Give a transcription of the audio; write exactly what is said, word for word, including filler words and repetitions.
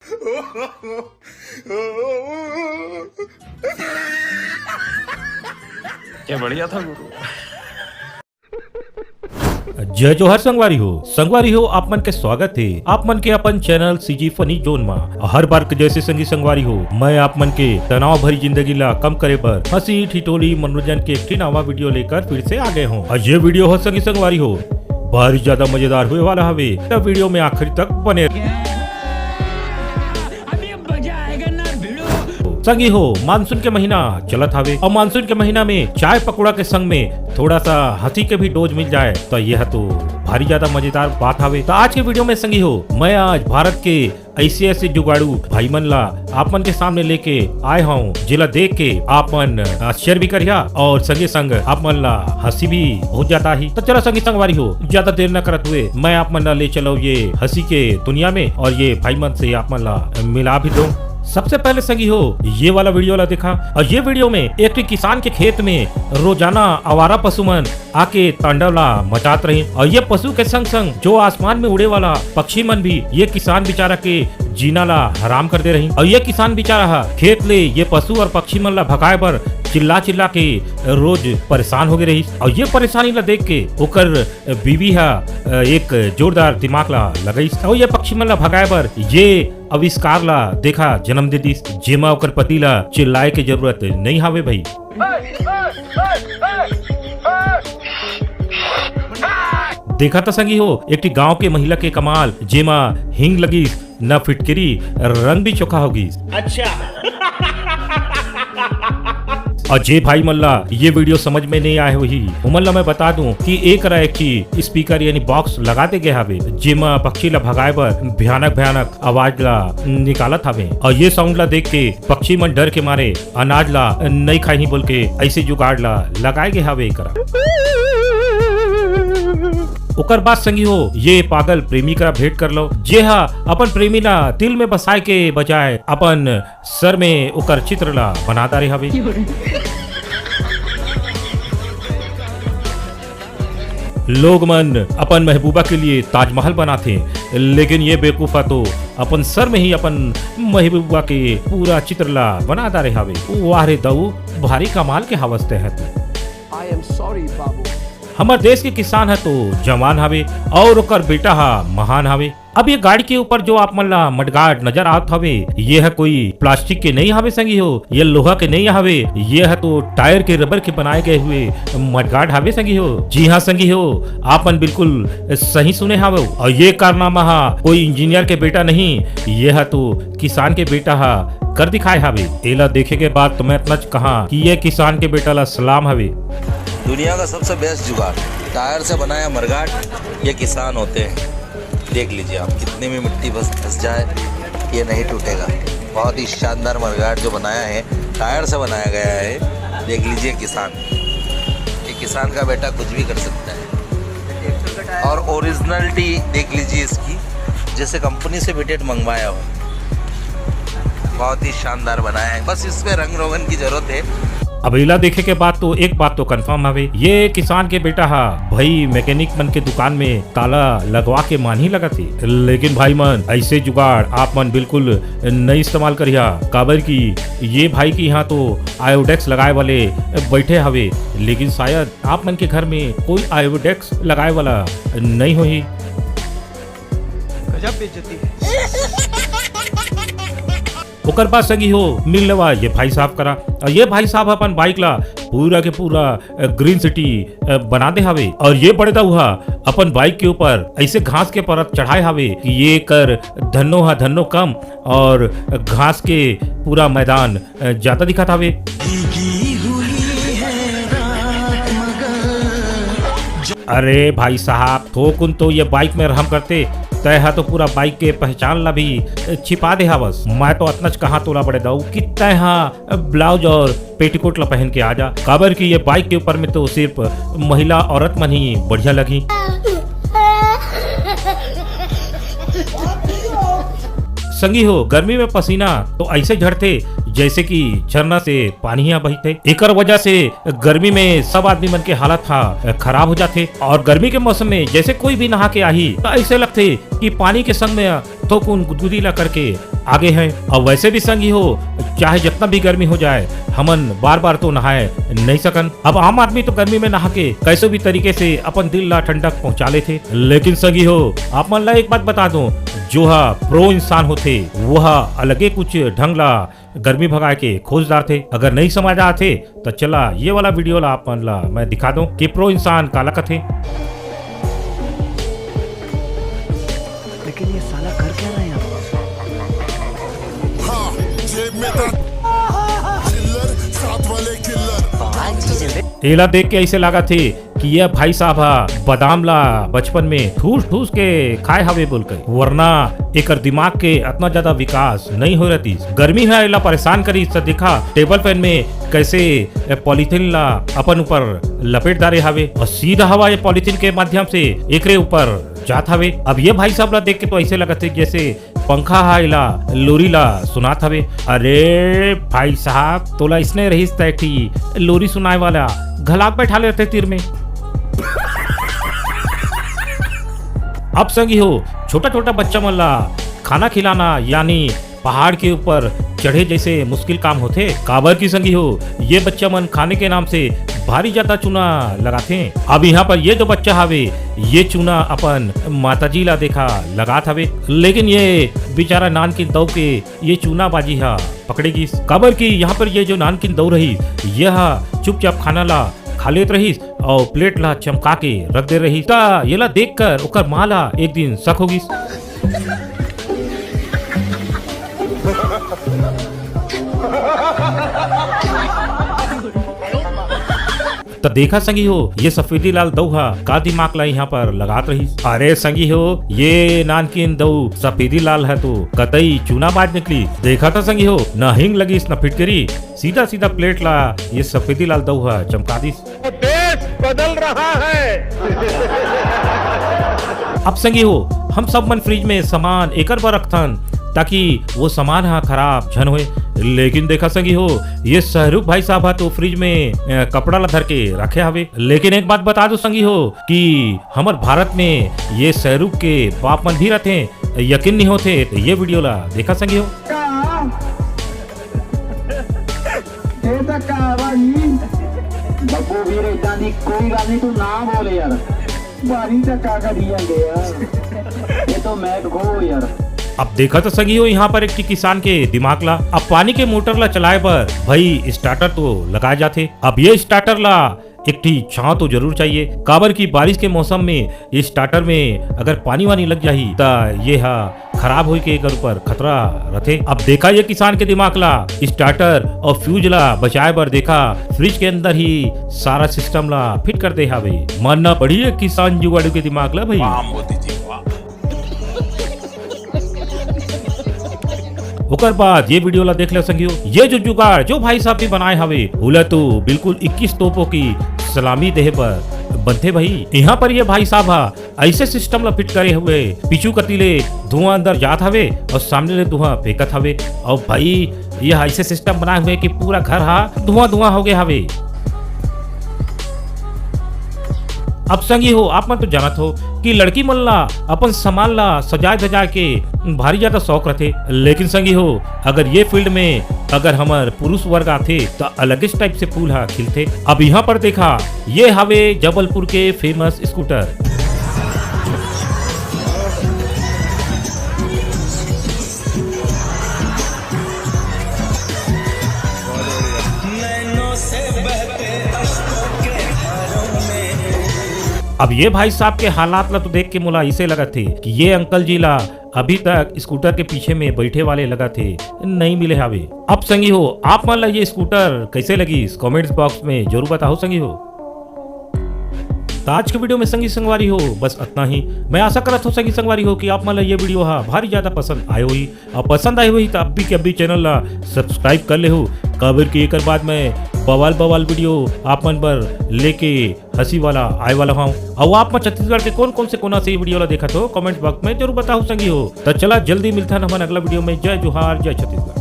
क्या बढ़िया था गुरु। जय जोहार संगवारी हो। संगवारी हो, आप मन के स्वागत हे आप मन के अपन चैनल सीजी फनी जोन मा। हर बार के जैसे संगी संगवारी हो, मैं आप मन के तनाव भरी जिंदगी ला कम करे बर हंसी ठिठोली मनोरंजन के एक ठिन नवा वीडियो लेकर फिर से आ गए हूँ। और ये वीडियो हो संगी संगवारी हो, भारी ज्यादा मजेदार होए वाला हवे, त वीडियो में आखिरी तक बने रहे। संगी हो, मानसून के महीना चलत हवे और मानसून के महीना में चाय पकौड़ा के संग में थोड़ा सा हंसी के भी डोज मिल जाए तो यह तो भारी ज्यादा मजेदार बात हवे। तो आज के वीडियो में संगी हो, मैं आज भारत के ऐसे ऐसे जुगाड़ू भाई मन ला आप मन के सामने लेके आए हूँ, जेला देख के आप मन आश्चर्य भी करिया और संगे संग आप मन ला हंसी भी हो जाता ही। तो चलो संगी संगवारी हो, ज्यादा देर न करत हुए मैं आप मन ला ले चलो ये हंसी के दुनिया में और ये भाई मन से आप मन ला मिला भी दो। सबसे पहले संगी हो, ये वाला वीडियो ला देखा और ये वीडियो में एक ठे किसान के खेत में रोजाना आवारा पशु मन आके तांडव ला मचात रही और ये पशु के संग संग जो आसमान में उड़े वाला पक्षी मन भी ये किसान बेचारा के जीना ला हराम कर दे रही और ये किसान बेचारा हा खेत ले ये पशु और पक्षी मन ला भगाए बर चिल्ला चिल्ला के रोज परेशान हो गए रही और ये परेशानी ला देख के ओकर बीवी हा एक जोरदार दिमाग ला लगाई और ये पक्षी मन ला भगाए बर ये आविष्कार ला देखा जन्म दे दिस, जेमा ओकर पति ला चिल्लाए के जरूरत नहीं हावे भाई। देखा त संगी हो, एक ठी गांव के महिला के कमाल, जेमा हींग लगिस, न फिटकिरी, रंग भी चोखा हो गिस। अच्छा। और जे भाई मन ला ये वीडियो समझ में नहीं आए होही, उमन ला मैं बता दूं कि एक रा एक ठी स्पीकर यानी बॉक्स लगा दे गए हावे, जेमा पक्षी ला भगाए बर भयानक भयानक आवाज ला निकालत हावे। और ये साउंड ला देख के पक्षी मन डर के मारे अनाज ला नई खाही बोल के ऐसे जुगाड़ ला लगाए गए हावे एकरा। ओकर बाद संगी हो, ये पागल प्रेमी करा भेंट कर लो, जे हा अपन प्रेमी ला दिल में बसाए के बजाय अपन सर में ओकर चित्र ला बना डारे हावे। लोग मन अपन महबूबा के लिए ताजमहल बनाथे, लेकिन ये बेवकूफा तो अपन सर में ही अपन महबूबा के पूरा चित्र ला बना डारे हावे। वाह रे दऊ, भारी कमाल के हवस ते है तू। I am sorry, बाबू। हमर देश के किसान है तो जवान हवे और ओकर बेटा हा महान हवे। अब ये गाड़ी के ऊपर जो आप मन ला मडगार्ड नजर आत हवे, ये है कोई प्लास्टिक के नहीं हवे संगी हो, ये लोहा के नहीं हवे, ये है तो टायर के रबर के बनाए गए हुए मडगार्ड हवे संगी हो। जी हाँ संगी हो, आप मन बिल्कुल सही सुने हवे। और ये कारनामा हा कोई इंजीनियर के बेटा नहीं, ये है तो किसान के बेटा हा कर दिखाए हवे। एला देखे के बाद तो मैं इतना कहा कि ये किसान के बेटा ला सलाम हवे। दुनिया का सबसे बेस्ट जुगाड़, टायर से बनाया मरगाट, ये किसान होते हैं। देख लीजिए आप, कितने में मिट्टी बस धस जाए, ये नहीं टूटेगा। बहुत ही शानदार मरगाट जो बनाया है, टायर से बनाया गया है। देख लीजिए किसान, ये किसान का बेटा कुछ भी कर सकता है। और ओरिजिनलिटी देख लीजिए इसकी, जैसे कंपनी से फिटेड मंगवाया हो। बहुत ही शानदार बनाया है, बस इसमें रंग रोगन की जरूरत है। अब इला देखे के बाद तो एक बात तो कंफर्म हवे, ये किसान के बेटा हा भाई मैकेनिक मन के दुकान में ताला लगवा के मान ही लगत हे। लेकिन भाई मन, ऐसे जुगाड़ आप मन बिल्कुल नहीं इस्तेमाल करिहा, काबर कि ये भाई के यहाँ तो आयोडेक्स लगाए वाले बैठे हवे, लेकिन शायद आप मन के घर में कोई आयोडेक्स लगाए वाला नहीं होही। गजब बेइज्जती है। ओकर बाद संगी हो, मिल लेवा ये भाई साहब करा। और ये भाई साहब अपन बाइक ला पूरा के पूरा ग्रीन सिटी बना दे हवे। और ये बड़े दाऊ हा अपन बाइक के ऊपर ऐसे घास के परत चढ़ाए हवे कि ये कर धन्नो हा धन्नो कम और घास के पूरा मैदान ज्यादा दिखत हवे। अरे भाई साहब, थोकुन तो ये बाइक में रहम करते, तय हा तो पूरा बाइक के पहचान ला भी छिपा दे हवस। मैं तो अतनच कहा तोला बड़े दाऊ कि तय हा ब्लाउज और पेटीकोट ला पहन के आ जा, काबर कि ये बाइक के ऊपर में तो सिर्फ महिला औरत मन ही बढ़िया लगही। संगी हो, गर्मी में पसीना तो ऐसे झड़थे जैसे कि झरना से पानी ह बहिथे। एकर वजह से गर्मी में सब आदमी मन के हालत ह खराब हो जाथे और गर्मी के मौसम में जैसे कोई भी नहा के आही त ऐसे लगथे कि पानी के संग में थोकुन गुदगुदी ला करके आगे हैं। और वैसे भी संगी हो, चाहे जितना भी गर्मी हो जाए, हमन बार बार तो नहाए नहीं सकन। अब आम आदमी तो गर्मी में नहा के कैसे भी तरीके से अपन दिल ला ठंडक पहुंचा लेथे। लेकिन संगी हो, आप मन ला एक बात बता दो, जो हा प्रो इंसान होथे, वो हा अलगे कुछ ढंग ला गर्मी भगाए के खोज डारथे। अगर नहीं समझ आथे तो चला ये वाला वीडियो ला आप मन ला मैं दिखा दूं कि प्रो इंसान काला कथे। लेकिन ये साला कर क्या रहा है यहाँ? हाँ, जेब में था चिल्लर, साथ वाले किल्लर। एला देख के ऐसे लगा थे कि ये भाई साहब हा बादाम ला बचपन में ठूस ठूस के खाए हवे बोल के, वरना एकर दिमाग के इतना ज्यादा विकास नहीं हो रहती। गर्मी है एला परेशान करी, तो देखा टेबल फैन में कैसे ए पॉलीथीन ला अपन ऊपर लपेट डारे हवे और सीधा हवा ये पॉलीथीन के माध्यम से एकरे ऊपर जात हवे। अब ये भाई साहब ला देख के तो ऐसे लगत है जैसे पंखा हा एला लोरी ला सुनात हवे। अरे भाई साहब, तोला इसने रहिस त एक ठी लोरी सुनाए वाला घलाक बैठा लेते तीर में। अब संगी हो, छोटा छोटा बच्चा मन ला खाना खिलाना यानी पहाड़ के ऊपर चढ़े जैसे मुश्किल काम होथे। काबर की संगी हो, ये बच्चा मन खाने के नाम से भारी ज्यादा चूना लगाथे। अब यहाँ पर ये जो बच्चा हवे, ये चूना अपन माताजी ला देखा लगात हवे, लेकिन ये बेचारा नानकिन दऊ के ये चूनाबाजी हा पकड़े गिस। काबर कि यहाँ पर ये जो नानकिन दऊ रहिस, ये हा चुपचाप खाना ला खा लेत रहिस और प्लेट ला चमका के रख दे रहिस। त ये ला देख कर ओकर माँ ला एक दिन शक हो गिस। त देखा संगी हो, ये सफेदी लाल दऊ हा का दिमाग ला यहाँ पर लगात रहिस। अरे संगी हो, ये नानकिन दऊ सफेदी लाल है तो कतई चूनाबाज निकली। देखा था संगी हो, न हिंग लगिस न फिटकरी, सीधा सीधा प्लेट ला ये सफेदी लाल दऊ हा चमका दिस। तो देश बदल रहा है। अब संगी हो, हम सब मन फ्रिज में सामान एकर बर रखथन ताकि वो सामान हा खराब झन होए। लेकिन देखा संगी हो, ये शाहरुख भाई साहब हा तो फ्रिज में अ, कपड़ा ला धर के रखे हवे। लेकिन एक बात बता दो संगी हो कि हमर भारत में ये शाहरुख के बाप मन भी रथे, यकीन नहीं होथे तो ये वीडियो ला देखा संगी हो। का? ए त का भाई? बब्बू वीर, इदां दी कोई गल नहीं, तू ना बोल यार। भारी धक्का करी जांदे यार। ये तो मैं खो यार। अब देखा तो संगी हो यहाँ पर एक ठे किसान के दिमाग ला। अब पानी के मोटर ला चलाए बर भाई स्टार्टर तो लगाए जाथे। अब ये स्टार्टर ला एक ठी छांव तो जरूर चाहिए, काबर कि बारिश के मौसम में ये स्टार्टर में अगर पानी वानी लग जाही त ये हा खराब होए के एकर ऊपर खतरा रथे। अब देखा ये किसान के दिमाग ला, स्टार्टर और फ्यूज ला बचाए बर देखा फ्रिज के अंदर ही सारा सिस्टम ला फिट कर दे हावे। मानना पड़ी ये किसान जुगाड़ू के दिमाग ला भाई। वाह मोदी जी, वाह। ओकर बाद ये वीडियो ला देख ले संगियो, ये जो जुगाड़ जो भाई साहब भी बनाए हवे, ओला तो बिल्कुल इक्कीस तोपों की सलामी देहे बर बनथे भाई। यहाँ पर ये भाई साहब हा ऐसे सिस्टम ला फिट करे हुए, पीछू कती ले धुआं अंदर जात हवे और सामने ले धुआं फेंकत हवे। और भाई, ये ऐसे सिस्टम बनाए हुए कि पूरा घर हा धुआं धुआं हो गए हवे। अब संगी हो, आप मन तो जानत हो कि लड़की मन ला अपन सामान ला सजाए धजाए के भारी ज्यादा शौक रथे, लेकिन संगी हो, अगर ये फील्ड में अगर हमर पुरुष वर्ग आथे, त अलगे टाइप से फूल हा खिलथे। अब यहाँ पर देखा, ये हवे जबलपुर के फेमस स्कूटर। अब ये भाई साहब के हालात ला तो देख के मोला ऐसे लगत हे कि ये अंकल जी ला अभी तक स्कूटर के पीछे में बैठे वाले लगत हे नहीं मिले हावे। अब संगी हो, आप मन ला ये स्कूटर कैसे लगिस, कमेंट्स बॉक्स में जरूर बताओ संगी हो। त आज के वीडियो में संगी संगवारी हो बस अतना ही। मैं आशा करत हो संगी संगवारी हो कि आप मन ला ये वीडियो हा भारी ज्यादा पसंद आए होही। अब पसंद आए होही त अभी के अभी चैनल ला सब्सक्राइब कर ले हो, काबर कि एकर बाद मैं बवाल बवाल वीडियो आप मन बर लेके हंसी वाला आए वाला हूँ। और आप मन छत्तीसगढ़ के कौन कौन से कोना से ये वीडियो ला देखत हो, कमेंट बॉक्स में जरूर बताओ संगी हो। त चला जल्दी मिलथन हमन अगला वीडियो में। जय जोहार, जय छत्तीसगढ़।